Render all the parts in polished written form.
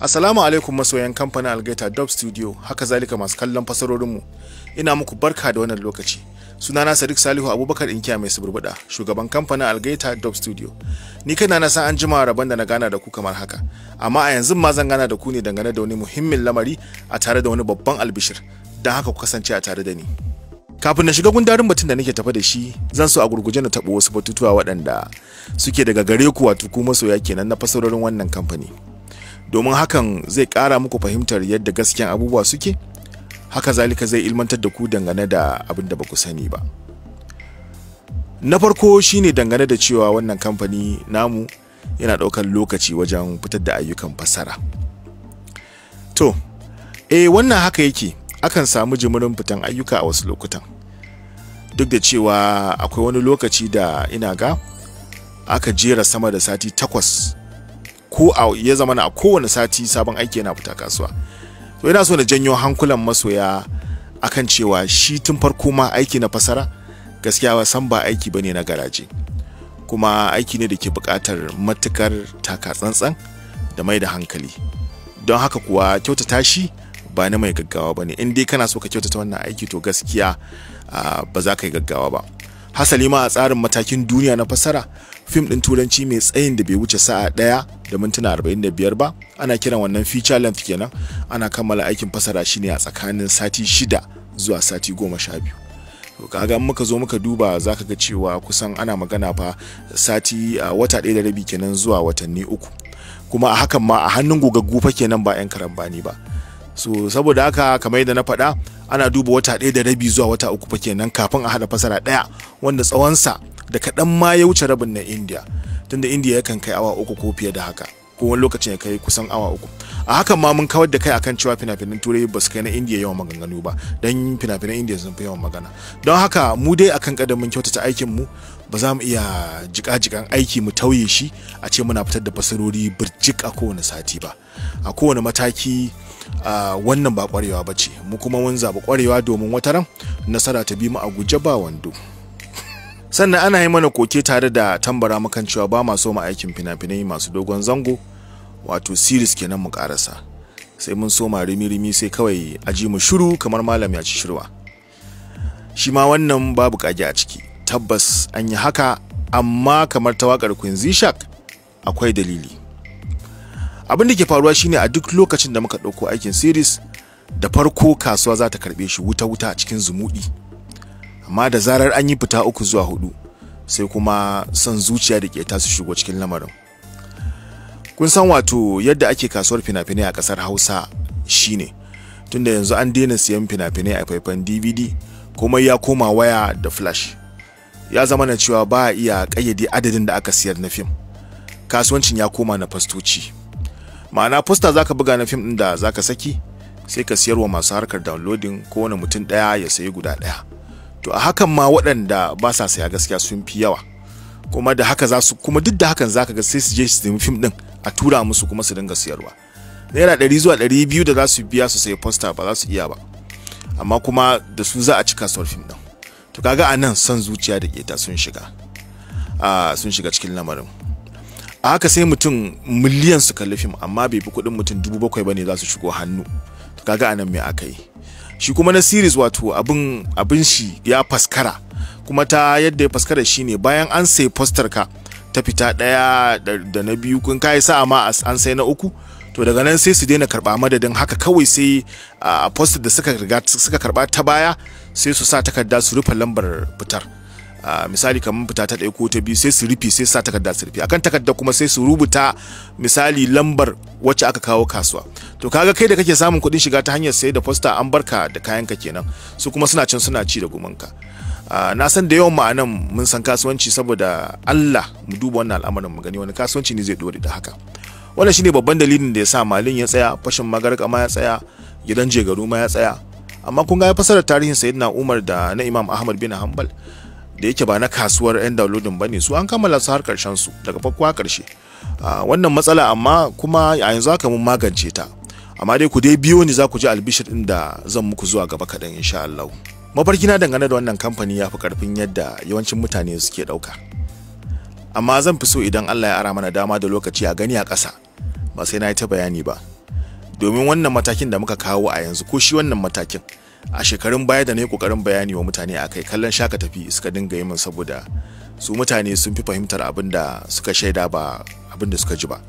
Assalamu alaikum masoyan kamfanin Algaita Dub Studio, haka zalika masu kallon fasarorinmu. Ina muku barka da wannan lokaci. Sunana Sadiq Salihu Abubakar Inkiya mai suburbuda, shugaban kamfanin Algaita Dub Studio. Ni kaina na san an jima rabon da na gana da ku kamar haka, amma a yanzu ma zan gana da ku ne dangane da wani muhimmin lamari a tare da wani babban albishir. Don haka ku kasance a tare da ni. Kafin na shiga gundarin batun da nake tafa da shi, zan so a gurguje na taɓo wasu batutuwa waɗanda suke daga gare ku, wato ku masoya kenan na fasarorin wannan kamfani. Domin hakan zai ƙara muku fahimtar yadda gaskiyan abubuwa suke, haka zalika zai ilmantar da ku dangane da abin da ba ku sani ba. Na farko shine dangane da cewa wannan kamfani namu yana ɗaukar lokaci wajen fitar da ayyukan fasara. To, wannan haka yake, akan samu jimirin fitan ayyuka a wasu lokutan. Duk da cewa akwai wani lokaci da ina ga aka jera sama da sati 8 ko a ya zama na a kowane sati sabon aiki yana fita kasuwa. To ina so na janyo hankulan masoya akan cewa shi tun farko ma aiki na fasara gaskiya san ba aiki bane na garaje, kuma aiki ne da ke buƙatar matukar taka tsantsan da mai da hankali. Don haka kuwa kyautata shi ba na mai gaggawa bane. In dai kana so ka kyautata wannan aiki to gaskiya ba za ka yi gaggawa ba. Hasali ma a tsarin matakin duniya na fasara, fim ɗin turanci mai tsayin da bai wuce sa'a 1 da mintuna 45 ba, ana kiran wannan feature length kenan, ana kammala aikin fasara shine a tsakanin sati 6 zuwa sati 12. To kaga in muka zo muka duba zaka ga cewa kusan ana magana fa sati wata 1 da rabi kenan zuwa watanni 3. Kuma a hakan ma a hannun gogaggu fa kenan, ba 'yan karambani ba. So saboda haka kamar yadda na faɗa, ana duba wata 1 da rabi zuwa wata 3 fa kenan kafin a haɗa fasara ɗaya wanda tsawonsa da kaɗan ma ya wuce rabin na India, tunda India yakan kai awa 3 ko fiye da haka, ko wani lokacin ya kai kusan awa 3. A hakan ma mun kawar da kai akan cewa fina-finan Turai ba su kai na India yawan maganganu ba, don fina-finan India sun fi yawan magana. Don haka mu dai akan kadamin kyautata aikin mu, ba za mu iya jika-jikan aiki mu tauye shi a ce muna fitar da fasarori birjik a kowane sati ba. A kowane mataki wannan ba kwarewa ba ce, mu kuma mun zaɓi kwarewa domin wataran nasara ta bi mu a guje ba wando. Sannan ana yi mana koke tare da tambara mukan cewa ba ma so mu aikin fina-finai masu dogon zango, wato series kenan, mu karasa sai mun soma rimi-rimi sai kawai aji mu shiru kamar malam ya ci shirwa. Shi ma wannan babu kage a ciki, tabbas an yi haka, amma kamar ta wakar Queen Zishak akwai dalili. Abin da ke faruwa shine a duk lokacin da muka ɗauko aikin series, da farko kasuwa za ta karɓe shi wuta-wuta a cikin zumuɗi, amma da zarar an yi fita 3 zuwa 4 sai kuma son zuciya da keta su shigo cikin lamarin. Kun san wato yadda ake kasuwar fina-finai a ƙasar Hausa shine tunda yanzu an daina siyan fina-finai a faifan DVD, komai ya koma waya da flash. Ya zama na cewa ba a iya ƙayyade adadin da aka siyar na fim. Kasuwancin ya koma na fastoci. Ma'ana posta zaka buga na fim ɗin da zaka saki, sai ka siyarwa masu harkar downloading, ko wani mutum ɗaya ya sayi guda ɗaya. To a hakan ma waɗanda ba sa saya gaskiya sun fi yawa. Kuma da haka za su, kuma duk da hakan zaka ga sai su je su nemi fim ɗin a tura musu kuma su dinga siyarwa. Naira 100 zuwa 200 da za su biya su sayi posta ba za su iya ba, amma kuma da su za a ci kasuwar fim ɗin. To kaga a nan son zuciya da keta sun shiga, sun shiga cikin lamarin. A haka sai mutum miliyan su kalli fim, amma bai fi kuɗin mutum 7,000 bane za su shigo hannu. To kaga a nan me aka yi? Shi kuma na series wato abin shi ya faskara, kuma ta yadda ya faskara shine bayan an sayi poster ka ta fita 1 da na 2, kun kai sa'a ma an sai na 3, to daga nan sai su daina karba. Madadin haka kawai sai a poster da suka riga suka karba ta baya sai su sa takarda su rufe lambar fitar. Misali kamar fita ta 1 ko ta 2 sai su rufe, sai sa takarda su rufe akan takarda, kuma sai su rubuta misali lambar wacce aka kawo kasuwa. To kaga kai da kake samun kuɗin shiga ta hanyar sayar da poster, an barka da kayanka kenan, su kuma suna can suna ci da gumanka. Na san da yawan ma'anan mun san kasuwanci, saboda Allah mu duba wannan al'amarin mu gani wani kasuwanci ne zai dore da haka. Wannan shine babban dalilin da ya sa Malin ya tsaya, fashin magarka ma ya tsaya, gidan jegaru ma ya tsaya. Amma kun ga ya fasarar tarihin Sayyidina Umar da na Imam Ahmad bin Hanbal, da yake ba na kasuwar 'yan downloading bane, su an kammala su har karshen su daga farko har karshe. Wannan matsala amma kuma a yanzu haka mun magance ta, amma dai ku dai biyo ni za ku ji albishir din da zan muku zuwa gaba kaɗan insha Allah. Mafarki na dangane da wannan kamfani ya fi karfin yadda yawancin mutane suke ɗauka, amma zan fi so idan Allah ya ara mana dama da lokaci a gani a ƙasa, ba sai na yi ta bayani ba. Domin wannan matakin da muka kawo a yanzu, ko shi wannan matakin a shekarun baya da na yi kokarin bayani wa mutane a kai, kallon shaka tafi suka dinga yi min, saboda su mutane sun fi fahimtar abin da suka shaida ba abin da suka ji ba.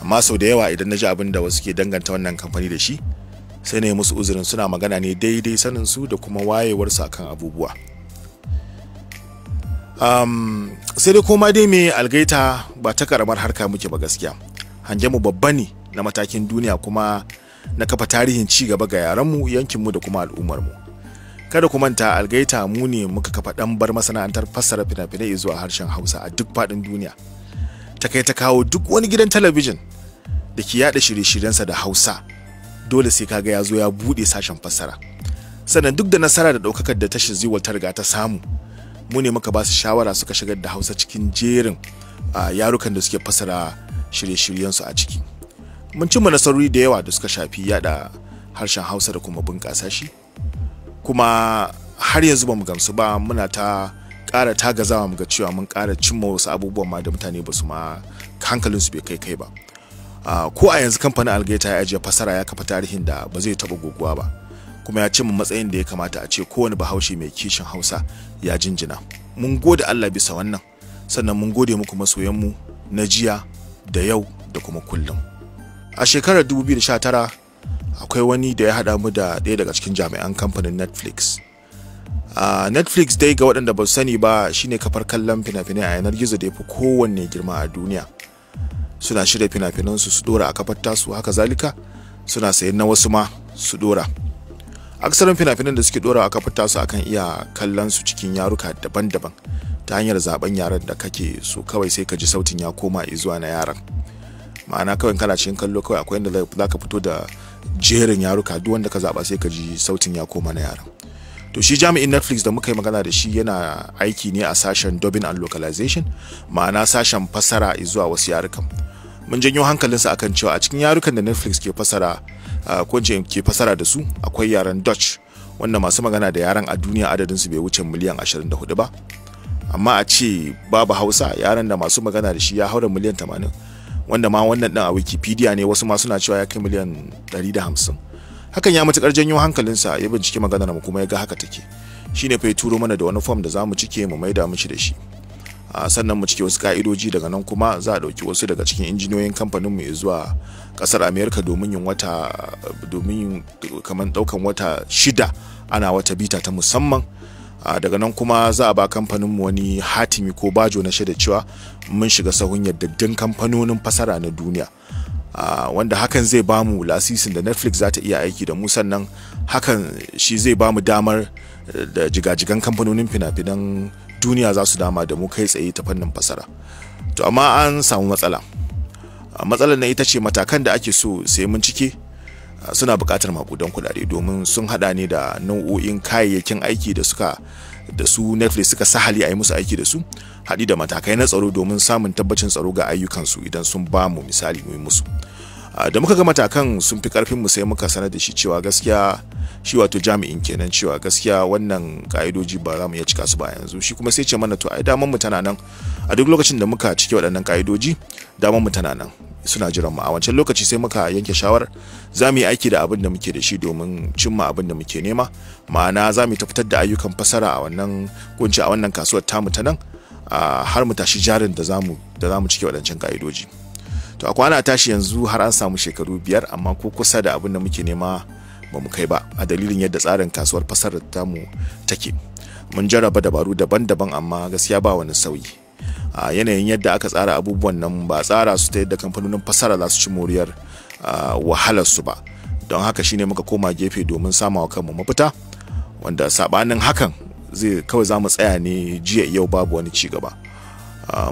Amma sau da yawa idan na ji abin da wasu ke danganta wannan kamfani da shi, sai na yi musu uzurin suna magana ne daidai sanin su da kuma wayewarsu akan abubuwa. Sai dai koma dai me, Algaita ba ta karamar harka muke ba gaskiya. Hange mu babba ne na matakin duniya, kuma na kafa tarihin ci gaba ga yaranmu, yankinmu da kuma al'ummarmu. Kada ku manta, Algaita mu ne muka kafa ɗambar masana'antar fassara fina-finai zuwa harshen Hausa a duk faɗin duniya. Ta kai ta kawo, duk wani gidan talabijin da ke yada shirye-shiryensa da Hausa, dole sai kaga ya zo ya buɗe sashen fassara. Sannan duk da nasara da ɗaukakar da tashar Ziwal ta riga ta samu, mu ne muka ba su shawara suka shigar da Hausa cikin jerin yarukan da suke fassara shirye-shiryensu a ciki. Mun cimma nasarori da yawa da suka shafi yada harshen Hausa da kuma bunƙasa shi. Kuma har yanzu ba mu gamsu ba, muna ta ƙara tagazawa mu ga cewa mun ƙara cimma wasu abubuwan ma da mutane ba su ma hankalinsu bai kai kai ba. Ko a yanzu kamfanin Algaita ya ajiye fasara, ya kafa tarihin da ba zai taɓa goguwa ba, kuma ya cimma matsayin da ya kamata a ce kowane Bahaushe mai kishin Hausa ya jinjina. Mun gode Allah bisa wannan, sannan mun gode muku masoyanmu na jiya da yau da kuma kullum. A shekarar 2019 akwai wani da ya haɗa mu da ɗaya daga cikin jami'an kamfanin Netflix. Netflix dai, ga waɗanda ba su sani ba, shine kafar kallon fina-finai a yanar gizo da ya fi kowanne girma a duniya. Suna shirya fina-finansu su dora a kafar tasu, haka zalika suna sayan na wasu ma su dora. Aksarin fina-finan da suke dora a kafar tasu akan iya kallon su cikin yaruka daban-daban ta hanyar zaben yaren da kake so, kawai sai ka ji sautin ya koma zuwa na yaran. Ma'ana, kawai kana cikin kallo, kawai akwai inda za ka fito da jerin yaruka, duk wanda ka zaba sai ka ji sautin ya koma na yaran. To, shi jami'in Netflix da muka yi magana da shi yana aiki ne a sashen dubbing and localization, ma'ana sashen fassara zuwa wasu yarukan. Mun janyo hankalinsa akan cewa a cikin yarukan da Netflix ke fassara, ko ke fassara da su, akwai yaren Dutch, wanda masu magana da yaren a duniya adadin su bai wuce miliyan 24 ba. Amma a ce babu Hausa, yaren da masu magana da shi ya haura miliyan 80, wanda ma wannan din a Wikipedia ne, wasu ma suna cewa ya kai miliyan 150. Hakan ya matukar janyo hankalinsa, ya bincike maganar mu kuma ya ga haka take. Shine fa ya turo mana da wani form da zamu cike mu maida mishi da shi, sannan mu cike wasu ka'idoji. Daga nan kuma za a ɗauki wasu daga cikin injiniyoyin kamfanin mu zuwa ƙasar America domin yin wata, domin kamar ɗaukan wata 6 ana wata bita ta musamman. Daga nan kuma za a ba kamfanin mu wani hatimi ko bajo na shaida cewa mun shiga sahun yardaddun kamfanonin fasara na duniya, wanda hakan zai bamu lasisin da Netflix za ta iya aiki da mu. Sannan hakan shi zai bamu damar da jigajigan kamfanonin fina-finan duniya za su dama da mu kai tsaye ta fannin fasara. To, amma an samu matsala. Matsalar na ita ce matakan da ake so sai mun cike suna buƙatar makudan kuɗaɗe, domin sun hada ne da nau'o'in kayayyakin aiki da suka da su Netflix suka sahali a yi musu aiki da su, haɗi da matakai na tsaro domin samun tabbacin tsaro ga ayyukansu idan sun ba mu misali mu yi musu. Da muka ga matakan sun fi karfin mu, sai muka sanar da shi cewa gaskiya, shi wato jami'in kenan, cewa gaskiya wannan ka'idoji ba za mu iya cika su ba yanzu. Shi kuma sai ce mana to ai daman mu tana nan, a duk lokacin da muka cike waɗannan ka'idoji daman mu tana nan, suna jiran mu. A wancan lokaci sai muka yanke shawarar za mu yi aiki da abin da muke da shi domin cimma abin da muke nema, ma'ana za mu fitar da ayyukan fasara a wannan kunci, a wannan kasuwar tamu ta nan, har mu tashi jarin da zamu cike waɗancan ka'idoji. To, a kwana tashi yanzu har an samu shekaru 5, amma ko kusa da abin da muke nema ba mu kai ba, a dalilin yadda tsarin kasuwar fasarar tamu take. Mun jarraba dabaru daban-daban, amma gaskiya ba wani sauyi a yanayin yadda aka tsara abubuwan nan. Ba tsara su ta yadda kamfanonin fasara za su ci moriyar wahalar su ba. Don haka shine muka koma gefe domin samawa kanmu mafita, wanda sabanin hakan zai kawai za mu tsaya ne jiya yau babu wani ci gaba.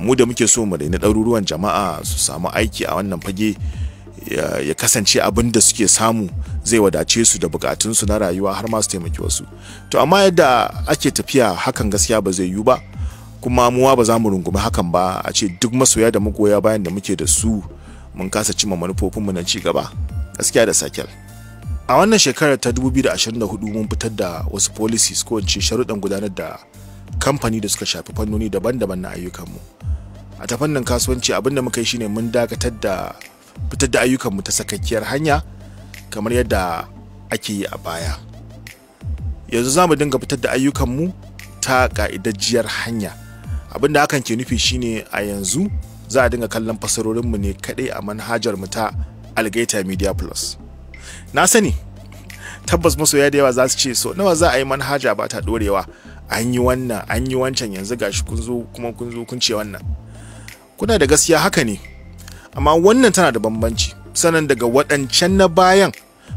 Mu da muke so mu daina ɗaruruwan jama'a su samu aiki a wannan fage, ya kasance abin da suke samu zai wadace su da bukatunsu na rayuwa har ma su taimaki wasu. To, amma yadda ake tafiya hakan gaskiya ba zai yiwu ba, kuma muwa ba za mu rungumi hakan ba, a ce duk masoya da magoya bayan da muke da su mun kasa cimma manufofinmu na ci gaba. Gaskiya da sakel. A wannan shekarar ta 2024 mun fitar da wasu policies, ko in ce sharuɗan gudanar da kamfani, da suka shafi fannoni daban-daban na ayyukanmu. A ta fannin kasuwanci, abin da muka yi shine mun dakatar da fitar da ayyukanmu ta sakakkiyar hanya. kamar yadda ake yi a baya. Yanzu za mu dinga fitar da ayyukanmu ta ƙa'idajjiyar hanya. Abinda hakan ke nufi shine a yanzu za a dinga kallon fasarorinmu ne kaɗai a manhajar mu ta Algaita Media Plus. Na sani tabbas masoya da yawa za su ce so nawa za a yi manhaja ba ta ɗorewa, an yi wannan an yi wancan, yanzu gashi kun zo kuma kun zo kun ce wannan. Kuna da gaskiya, haka ne, amma wannan tana da bambanci. Sannan daga waɗancan na bayan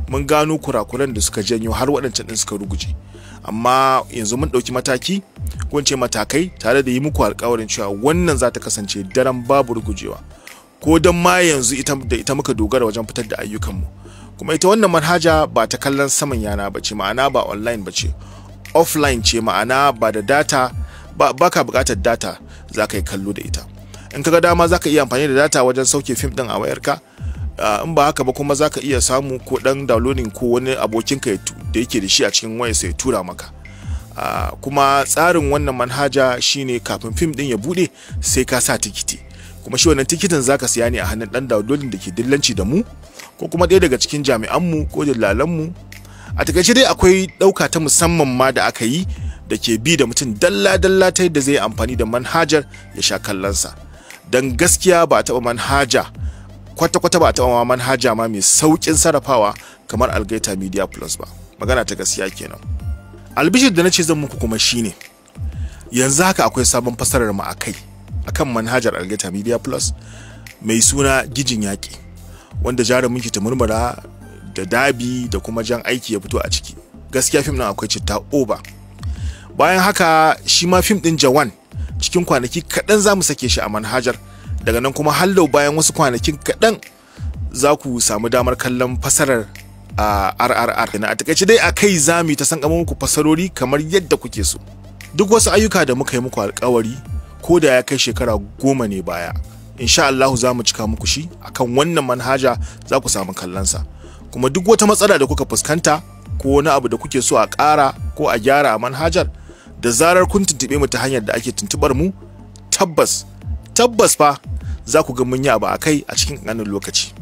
mun gano kurakuran da suka janyo har waɗancan ɗin suka ruguje, amma yanzu mun ɗauki mataki ko ce matakai tare da yi muku alƙawarin cewa wannan za ta kasance daren babu rugujewa, ko don ma yanzu da ita muka dogara wajen fitar da ayyukanmu. Kuma ita wannan manhaja ba ta kallon saman yana ba ce, ma'ana ba online ba ce, offline ce, ma'ana ba da data ba, ka buƙatar data za ka yi kallo da ita. In ka ga dama za ka iya amfani da data wajen sauke fim ɗin a wayarka, in ba haka ba kuma za ka iya samu ko ɗan downloading ko wani abokinka da yake da shi a cikin wayarsa ya tura maka. Kuma tsarin wannan manhaja shine kafin fim ɗin ya buɗe sai ka sa tikiti, kuma shi wannan tikitin za ka siya ne a hannun ɗan downloading da ke dillanci da mu ko kuma ɗaya daga cikin jami'anmu ko dillalanmu. A takaice dai akwai ɗauka ta musamman ma da aka yi da ke bi da mutum dalla-dalla ta yadda zai amfani da manhajar ya sha kallonsa. Don gaskiya ba a taɓa manhaja kwata-kwata, ba a taɓa ma manhaja ma mai sauƙin sarrafawa kamar Algaita Media Plus ba. Magana ta gaskiya kenan. Albishir da na ce zan muku kuma shine yanzu haka akwai sabon fasarar mu akai akan manhajar Algaita Media Plus mai suna Gijin Yaƙi, wanda jarumin ki ta murmura da dabi da kuma jan aiki ya fito a ciki. Gaskiya fim ɗin akwai citta oba. Bayan haka shi ma fim ɗin Jawan cikin kwanaki kaɗan za mu sake shi a manhajar. Daga nan kuma hallau bayan wasu kwanakin kaɗan za ku samu damar kallon fasarar a RRR. A takaice dai a kai za mu yi ta san muku fasarori kamar yadda kuke so. Duk wasu ayyuka da muka yi muku alkawari ko da ya kai shekara 10 ne baya, insha Allahu za mu cika muku shi akan wannan manhaja, za ku samu kallonsa. Kuma duk wata matsala da kuka fuskanta ko wani abu da kuke so a ƙara ko a gyara a manhajar, da zarar kun tuntuɓe mu ta hanyar da ake tuntuɓar mu, tabbas tabbas fa za ku ga mun yi abu a kai a cikin ƙanƙanin lokaci.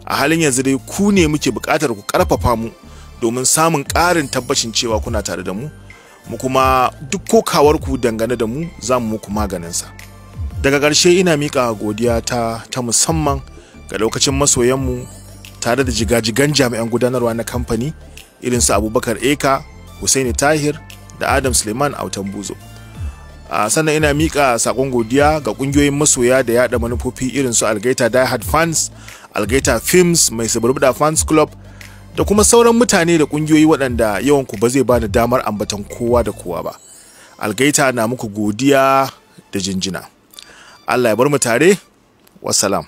A halin yanzu dai ku ne muke buƙatar ku ƙarfafa mu domin samun ƙarin tabbacin cewa kuna tare da mu, mu kuma duk kokawar ku dangane da mu za mu muku maganinsa. Daga ƙarshe ina miƙa godiya ta musamman ga lokacin masoyanmu tare da jigajigan jami'an gudanarwa na kamfani irin su Abubakar Eka, Hussaini Tahir da Adam Suleiman Autan Buzo. Sannan ina miƙa saƙon godiya ga ƙungiyoyin masoya da yaɗa manufofi irin su Algaita Die Hard Fans, Algaita Films, Mai Suburbuɗa Fans Club da kuma sauran mutane da ƙungiyoyi waɗanda yawan ku ba zai bani damar ambaton kowa da kowa ba. Algaita na muku godiya da jinjina. Allah ya bar mu tare. Wassalam.